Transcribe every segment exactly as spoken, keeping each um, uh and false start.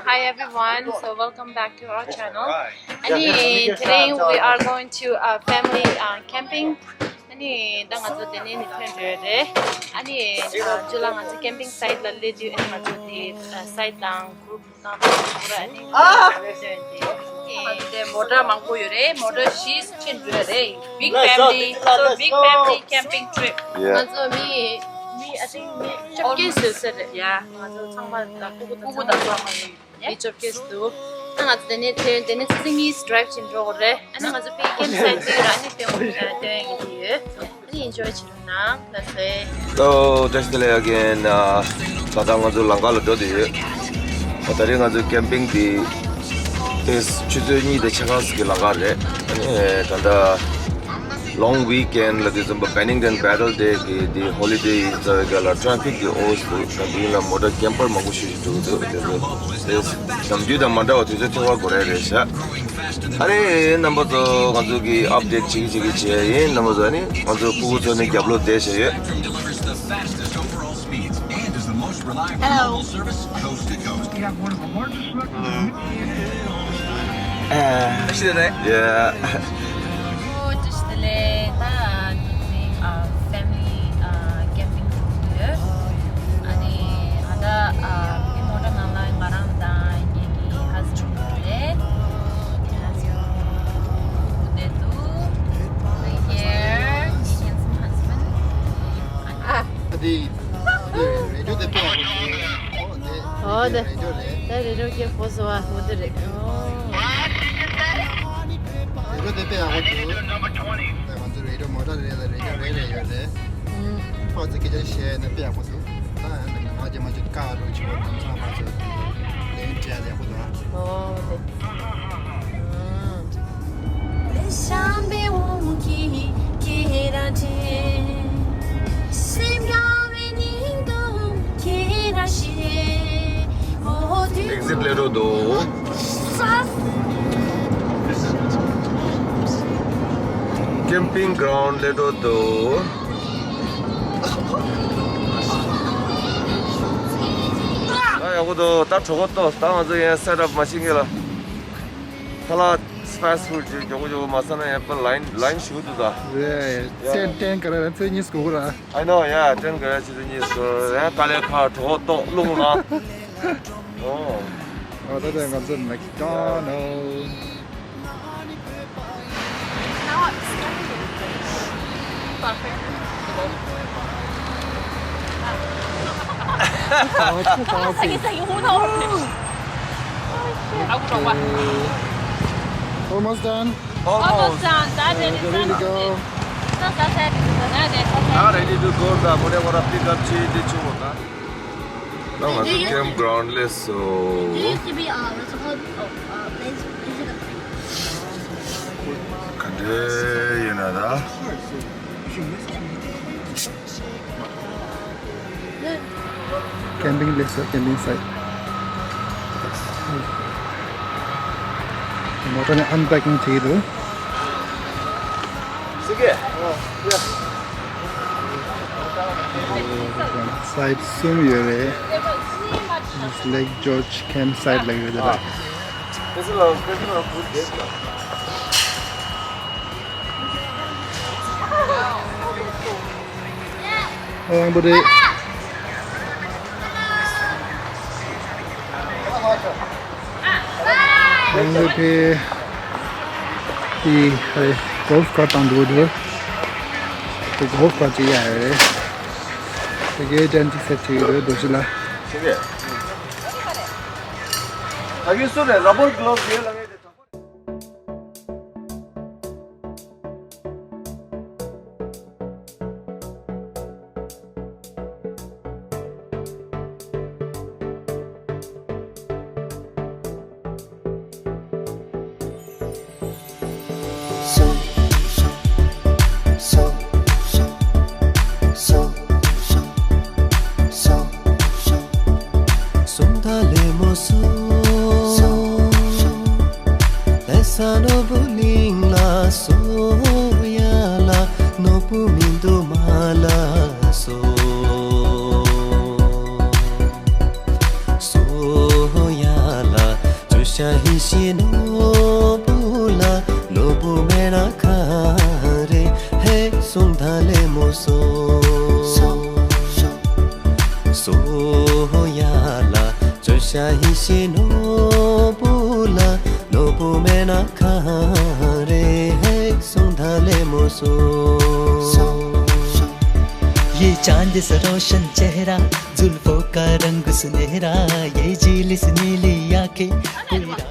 Hi everyone, so welcome back to our channel. ཨ་ནི་དེ་རིང་we are going to a family uh, camping. ཨ་ནི་ད་ང་ཚོ་དེ་ནས་ནི་ཐོན་འགྲོ་ཡོད་རེད། ཨ་ནི་ཨ་ཇུ་ལ་ང་ཚོ་camping site ལ་སླེབས་དུས་ཨ་ནི་ང་ཚོ་དེ་ཨ་site དང་group དང་པོ་ར་ཨ་ནི་ཨ་ནི་དེ་མོ་ཊ་མང་པོ་ཡོད་རེད། མོ་ཊ་བཞི་ཕྱིན་འགྲོ་རེད། Big family, so big family camping trip. Yeah. ང་ཚོ་མི་མི་I think མི་བཅོ་བརྒྱད་ཙམ་ཡོད་ས་རེད། Yeah. ང་ཚོ་ཚང་མ་དང་ཕྲུ་གུ་དང་ཕྲུ་གུ་དང་ཚང་མ་ཡོད། མི་བཅོ་བརྒྱད་འདུག་ཨ་ང་ཚོ་དེ་ནས་ཐོན། དེ་ནས་ཆུ་ཚོད་གཉིས་drive བྱེད་འགྲོ་དགོས་རེད། ཨ་ནི་ང་ཚོ་ཕའི་campsite དེ་ར་ཨ་ནི་སྟོན་སྟོན་ཡིན་གྱི་ཡོད། ཨ་ནི་enjoy བྱེད་རོགས་གནང་། ལགས་སེ། So, བཀྲ་ཤིས་བདེ་ལེགས་again. ད་ལྟ་ང་ཚོ་ལམ་ཁ་ལ་འགྲོ་བསྡད་ཡོད། ད་རེས་ང་ཚོ་camping དེ་དེ་ཆུ་ཚོད་གཉིས་དང་ཕྱེད་ཀ་ཙམ་གྱི་ལམ་ཁ་རེད། ཨ་ནི་ད་ལྟ་long weekend ལ་དུས་ཙམ་པ་Bennington Battle Day གི་དེ་holiday ཡིན་ཙང་ག་ལ་traffic གི་ཨོ་སི་འདུག་ད་དེ་ཡིན་ལ་མོ་ཊ་camper མང་པོ་ཞིག་ཞིག་འདུག་འདུག་དེ་ཚོ་དེ་ནམ་རྒྱུན་དང་མ་འདྲ་བ་དུས་ཚོད་ཐོག་ཁ་འགོར་ཡ་རེད་ཤག་ཨ་རེ་རྣམ་པ་ཚོ་ང་ཚོ་གི་update བྱེད་ཀྱི་བྱེད་ཀྱི་བྱེད་ཡ་ཡིན། རྣམ་པ་ཚོ་ཨ་ནི་ང་ཚོ་ཕྲུ་གུ་ཚོ་ནི་རྒྱབ་ལོགས་བསྡད་བྱས་ཡོད། Hello. Hello. Yeah. ཨོ་བཀྲ་ཤིས་བདེ་ལེགས། ད་ང་ཚོ་ཨ་family ཨ་camping ཡོད། ཨ་ནི་ད་ལྟ་ཨ་མི་མོ་ཊ་ནང་ལ་ང་རང་དང་ངེད་ཀྱི་husband རེད། ངེད་ཀྱི་husband བསྡད་འདུག Right here, handsome husband. ཨ་དེ་རེ་ཌི་ཡོ་དེ་དཔེ་ཡག་པོ་འདུག་ཨོ་དེ་ཨོ་དེ་རེ་ཌི་ཡོ་རེད། ད་རེ་ཌི་ཡོ་སྐད་གོ་སོང་བ། ཨོ་དེ་རེད། ཨོ། རེ་ཌི་ཡོ་དེ་དཔེ་ཡག་པོ་འདུག་ད་ང་ཚོ་རེ་ཌི་ཡོ་མོ་ཊ་རེ་ལ་རེ་ཌི་ཡོ་རེ་རེ་ཡོད་རེད། ཨུམ། ཕར་ཚུར་སྐད་ཆ་བཤད་ན་དཔེ་ཡག་པོ་འདུག་ད་ང་རྒྱ་མ་ཅིག་ཀ་རུ་ཆུ་བ་དང་ཚང་མ་ཚོ་ལེན་བྱས་ཡག་པོ་འདུག་ཨོ་དེ། ཨུམ། Exit སླེབས་འགྲོ་འདུག Camping ground སླེབས་འགྲོ་འདུག་ད་ཡག་པོ་འདུག་ད་གྲོད་ཁོག་ལྟོགས། ད་ང་ཚོ་ཡང་set up མ་བྱེད་མཁན་ལ། ཁ་ལག་fast food ཅིག་མགྱོགས་པོ་མགྱོགས་པོ་མ་ཟ་ན་ཡང་པ་line line ཞུ་འདུག་ད། རེད། ཚེ་ཏན་ག་ར་ཚེ་གཉིས་སྒུག་ར། I know, yeah, ཏན་ག་ར་ཚེ་གཉིས་སྒུག་ར། ཡང་ཏཱ་ལའི་ཁ་གྲོད་ཁོག་ལྟོགས་རླུང་ལངས། ཨོ། ཨོ་ད་ལྟ་ང་ཚོ་McDonald's། Almost done. Almost done. That's it. It's done. Ready to go. Now ready to go. Now ང་ཚོ་campground སླེབས་སོང་། There used to be, uh, what's it called? Oh, uh, place, is it a ག་འདྲ་ཡིན་ན་ད། Camping སླེབས་སོང་། Camping site། མོ་ཊ་ནས་unpacking བྱེད་ཀྱི་འདུག Site གསུམ་ཡོད་རེད། Lake George campsite ལབ་ཡོད་རེད། དབང་པོ་རེད། དབང་པོ་དེ་དེ་golf cart དང་འདུག་འདུག་དེ་golf cart ཅིག་ཡ་རེད། དེ་གའི་ཏན་ཅིག་སེ་ཊི་བྱེད་ཀྱི་འདུག་རྡོ་རྗེ་ལགས། ད་གིན་སུ་རེད། rubber gloves ཡོད་ལ་ངས་དེ་དྲག་པོ། ཤེས་ནོར་བུ་ལ་ནོར་བུ་མེད་ན་ག་རེ་ཧེ་གསུང་ད་ལེ་མོ་སོ། སོ་ཡ་ལ་བཅོ་ཤ་ཧི་ཤེས་ནོར་བུ་ལ་ནོར་བུ་མེད་ན་ག་རེ་ཧེ་གསུང་ད་ལེ་མོ་སོ། ये चांद सा रोशन चेहरा, जुल्फों का रंग सुनहरा, ये झील सी नीली आंखें, कोई रात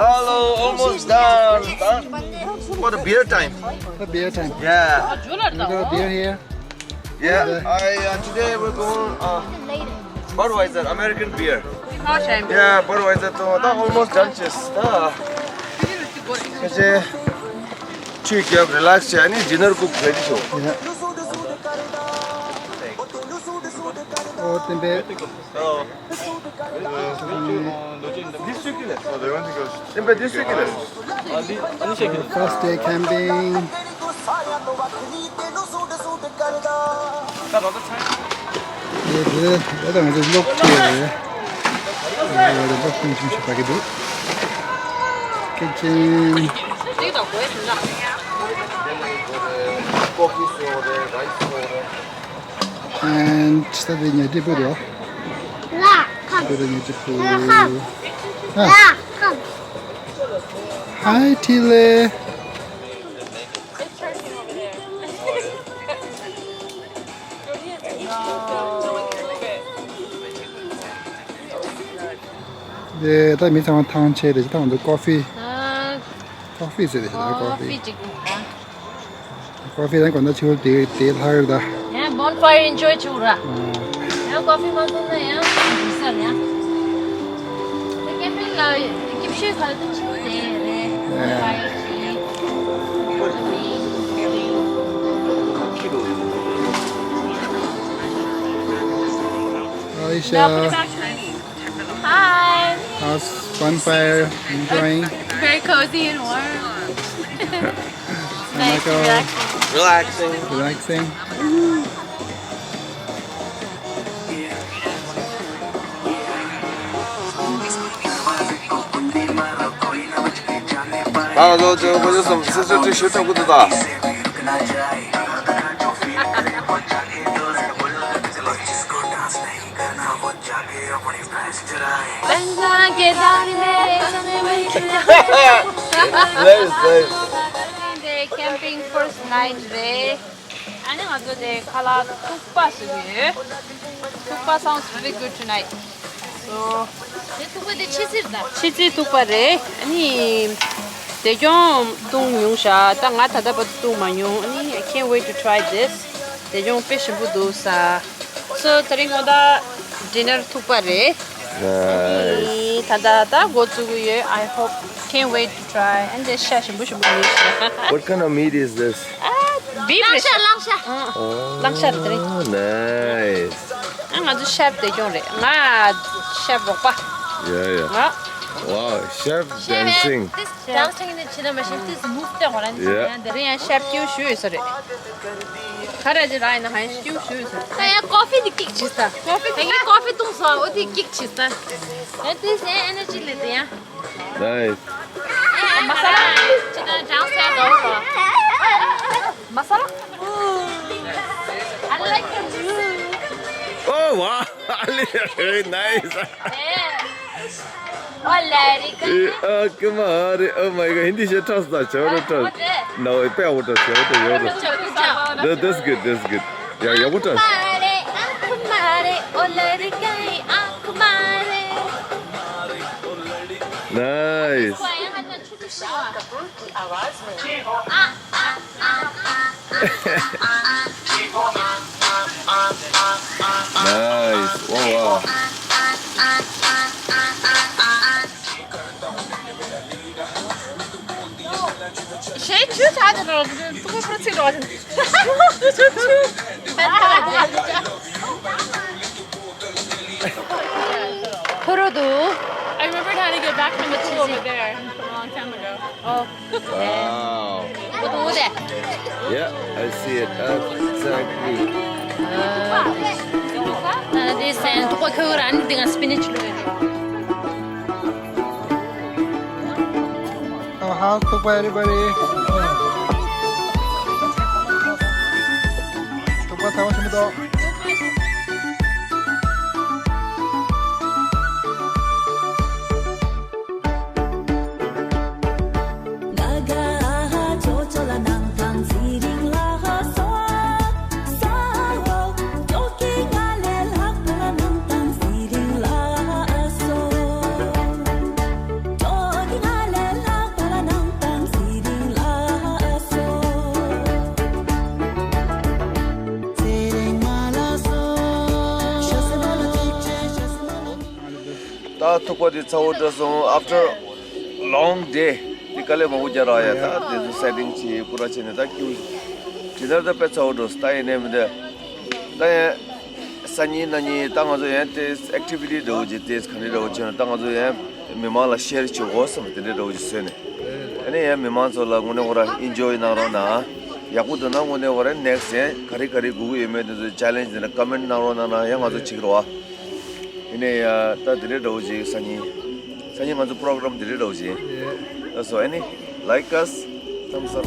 Hello, almost done. Huh? For the beer time. For beer time. Yeah. We got beer here. Yeah, I, uh, today we're going, uh, Budweiser, American beer. Yeah, Budweiser. ད་almost done བྱས་ད། ཁྱེད་ཚོས་ཆུ་རྒྱབ་relax བྱས་ནས་dinner cook ready བྱོས། ཨོ་བསྟན་པས། First day camping. ཡེ་དེ་ད་ང་ཚོ་ལོག་ཅེས་ཡེ་ལོག་ཅིང་ཅིང་ཞིག་པ་གི་འདུག kitchen. And ད་དེ་ཉལ་ཁྲི་པོ་རེད། ལ་ཁམས། ད་དེ་ཉལ་ཁྲི་པོ། ལ་ཁམས། ཨ། ལ་ཁམས། Hi, Tile. དེ་ད་མི་ཚང་མ་ཐང་ཆད་དེ་ད་ང་ཚོ་ཀོ་ཧྥི། ཨ། ཀོ་ཧྥི་ཟེར་དེ་ད་ཀོ་ཧྥི། ཀོ་ཧྥི་ཅིག་ཨ། ཀོ་ཧྥི་དང་གོ་ན་ཆུ་དེ་དེ་ལྷག་རེད་ད། ཡང་bonfire enjoy བྱེད་ར། ཨ། ཡང་ཀོ་ཧྥི་མ་འཐུང་ན་ཡང་འགྲིག་ས་ཡང་། དེ་ཀེམ་པིང་ལ་སྐྱིད་ཤོས་ག་ལ་དུ་ཆུ་དེ་རེད། ཨ། bonfire བྱེད། Aisha. Hi. How's bonfire? Enjoying? Very cozy and warm. Nice, Michael. Relaxing. Relaxing. Relaxing. ད་ང་ཚོ་ཅོ་ཁོ་ཚོ་སམ་སི་ཅོ་ཅིག་ཞུ་ཐུབ་ཀྱི་འདུག་ད། Nice, nice. འདི་camping first night རེད། ཨ་ནི་ང་ཚོ་དེ་ཁ་ལག་ཐུག་པ་ཟེར་གྱི་ཡོད། ཐུག་པ་sounds really good tonight. So དེ་ཐུག་པ་དེ་ཕྱི་ཚིར་ད། ཕྱི་ཚིར་ཐུག་པ་རེད། ཨ་ནི་དེ་གྱོང་བཏུང་མྱོང་ཤག་ད་ང་ད་ལྟ་བར་དུ་བཏུང་མ་མྱོང་། ཨ་ནི I can't wait to try this. དེ་གྱོང་དཔེ་ཞིམ་པོ་འདུག་ས། So དེ་རིང་དགོང་དག་dinner ཐུག་པ་རེད། Nice. ཨི། ད་ད་ད་འགོ་བཙུགས་ཀྱི་ཡོད། I hope, can't wait to try. ཨ་ནི་ཤ་ཞིམ་པོ་ཞིམ་པོ་ཉོས་ཤག What kind of meat is this? ཨ། beef རེད་ཤག་གླང་ཤ། གླང་ཤ། གླང་ཤ་རེད་དེ་རིང་། Oh, nice. ཨ། ང་ཚོ་chef དེ་གྱོང་རེད། ང་chef རོགས་པ། Yeah, yeah. ང་། Wow, chef dancing. This dancing in the china machine, this move དེ་ང་རང་ཡང་དེ་རིང་ཡང་chef སྐྱིད་ཞུ་ཡོད་ས་རེད། ཁ་ར་ཅི་ར་ཡིན་ན་ཧན་སྐྱིད་ཞུ་ཡོད་ས་རེད། ད་ཡང་coffee དེ་kick བྱེད་ས། coffee དེ་ངས་coffee བཏུང་སོང་། འོ་དེ་kick བྱེད་ས། ཡང་དེ་ཡང་energy ལས་དེ་ཡང་། Nice. Masala. China downstairs also. Masala. I like it. Oh, wow. Nice. Yeah. Oh, let it go. Eh, oh, come on. Oh my God. Hindi ཤེས་ཁྲ་ས་ཆོ་རོ་ཁྲ། No, it pay out ཆོ་རོ་ཡོ་རོ། That, that's good. That's good. Yeah, yeah, what else? Nice. Nice. Wow, wow. ཞེས་ཆུ་ཚ་དེ་རོ་ཏུ་ཀུ་པུ་ཚི་རོ། ཁོ་རོ་དུ། I remembered how to get back from the pool over there from a long time ago. Oh. Wow. ཁོ་དུ་དེ། Yeah, I see it. Exactly. ཨེ་སེན་ཐུག་པ་ཁོལ་ར་ནི་དེ་ང་སི་པི་ནིཆ་ལོས། Oh, how's Tokpa, everybody? Tokpa, how was it? ད་ཐུག་པ་དེ་ཚ་བོ་འདྲ་སོང་། After long day དེ་དཀའ་ལས་མང་པོ་རྒྱག་ར་ཡ། ད་དེ་ཚོ་སེ་ཊིང་བྱེད་པུ་ར་བྱེད་ནས་ད་ཀྱུ་དེ་ལྟར་ད་དཔེ་ཚ་བོ་འགྲོ་སོང་། ད་ཡིན་ནའི་མི་འདི་ད་ཡང་སང་ཉིན་གནངས་ཉིན་ད་ང་ཚོ་ཡང་དེ་ཨེག་ཊི་བི་ཊི་འདྲ་བོ་ཅིག་དེ་ག་འདྲ་འདྲ་བོ་བྱས་ན་ད་ང་ཚོ་ཡང་མི་མང་ལ་ཤེར་བྱེད་དགོས་བསམ་པ་དེ་འདྲ་འདྲ་བོ་ཅིག་བཟོས་ནས། ཨ་ནི་ཡང་མི་མང་ཚོ་ལ་དངོས་གནས་ཁོ་ར་ཨེན་ཇོའི་གནང་རོགས་གནང་། ཡག་པོ་འདུག་ན་དངོས་གནས་ཁོ་ར་ནེག་སི་ཊི་ཡང་ག་རེ་ག་རེ་དགོས་ཀྱི་ཡོད་མེད་དེ་ཚོ་ཆེ་ལེན་ཇི་དེ་འདྲ་ཀོ་མེན་ཊི་གནང་རོགས་གནང་ན་ཡང་ང་ཚོ་བྱེད་ཀྱི་རེད་བ། ཡིན་ནའི་ཡ་ད་དེ་འདྲ་འདྲ་བོ་ཅིག་སང་ཉིན་སང་ཉིན་ང་ཚོ་པོ་རོ་གྷ་རམ་དེ་འདྲ་འདྲ་བོ་ཅིག་ཡིན། That's all. Any like us, thumbs up.